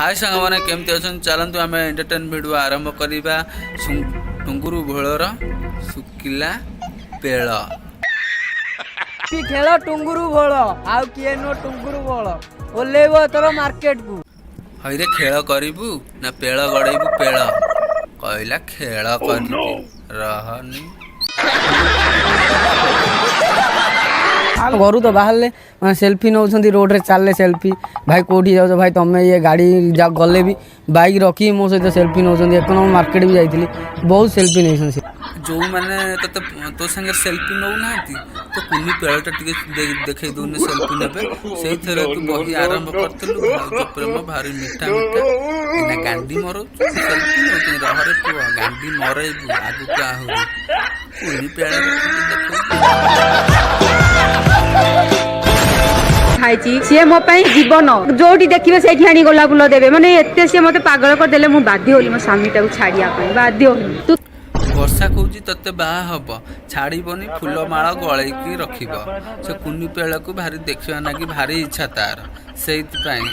High ସାଙ୍ଗମାନେ, କେମିତି ଅଛନ୍ତି? ଚାଲନ୍ତୁ, ଆମେ ଏଣ୍ଟରଟେନ୍ ଭିଡ଼ିଓ ଆରମ୍ଭ କରିବା। ଟୁଙ୍ଗୁରୁ ଭୋଳର ଶୁଖିଲା ପେଳ। ଖେଳ ଟୁଙ୍ଗୁରୁ ଭୋଳ, ଆଉ କିଏ ନୁହଁ, ଟୁଙ୍ଗୁରୁ ଭୋଳ ଓହ୍ଲେଇବ ଏଥର ମାର୍କେଟକୁ। ହଇରେ, ଖେଳ କରିବୁ ନା ପେଳ ଗଡ଼େଇବୁ? ପେଳ କହିଲା, ଖେଳ କରିବି, ରହନି। ଘରୁ ତ ବାହାରିଲେ ମାନେ ସେଲ୍ଫି ନେଉଛନ୍ତି, ରୋଡ଼ରେ ଚାଲିଲେ ସେଲ୍ଫି। ଭାଇ, କେଉଁଠି ଯାଉଛ ଭାଇ ତମେ? ଇଏ ଗାଡ଼ି ଗଲେ ବି ବାଇକ୍ ରଖିକି ମୋ ସହିତ ସେଲ୍ଫି ନେଉଛନ୍ତି। ଏକ ନମ୍ବର ମାର୍କେଟ ବି ଯାଇଥିଲି, ବହୁତ ସେଲ୍ଫି ନେଇଛନ୍ତି। ଯୋଉମାନେ ତତେ ତୋ ସାଙ୍ଗରେ ସେଲ୍ଫି ନେଉନାହାନ୍ତି, ତୋ କୁନି ପେଳଟା ଟିକେ ଦେଖେଇ ଦଉନି, ସେଲ୍ଫି ନେବେ। ସେଇଥିରେ ତୁ ବହି ଆରମ୍ଭ କରିଥିଲୁ, ଭାଉଜ ପ୍ରେମ ଭାରି ମିଠା ମିଠା। ଏଇନା ଗାଣ୍ଡି ମରଉଛୁ, ସେଲ୍ଫି ନେଉଛନ୍ତି। ରହରେ ପୁଅ, ଗାଣ୍ଡି ମରେଇବୁ ଆଗକୁ ଆହୁରି। କୁନି ପେଳରେ ଟିକେ ଦେଖଉଛୁ। ଖାଇଛି, ସିଏ ମୋ ପାଇଁ ଜୀବନ। ଯୋଉଠି ଦେଖିବେ ସେଇଠି ଆଣି ଗୋଲାପ ଫୁଲ ଦେବେ। ମାନେ ଏତେ ସିଏ ମତେ ପାଗଳ କରିଦେଲେ, ମୁଁ ବାଧ୍ୟ ହେଲି ମୋ ସ୍ୱାମୀଟାକୁ ଛାଡ଼ିବା ପାଇଁ, ବାଧ୍ୟ ହେଲି ତୁ। ବର୍ଷା କହୁଛି ତତେ ବାହା ହବ, ଛାଡ଼ିବନି, ଫୁଲମାଳ ଗଳେଇକି ରଖିବ। ସେ କୁନି ପେଳକୁ ଭାରି ଦେଖିବା ନାଗି ଭାରି ଇଚ୍ଛା ତାର, ସେଇଥିପାଇଁ।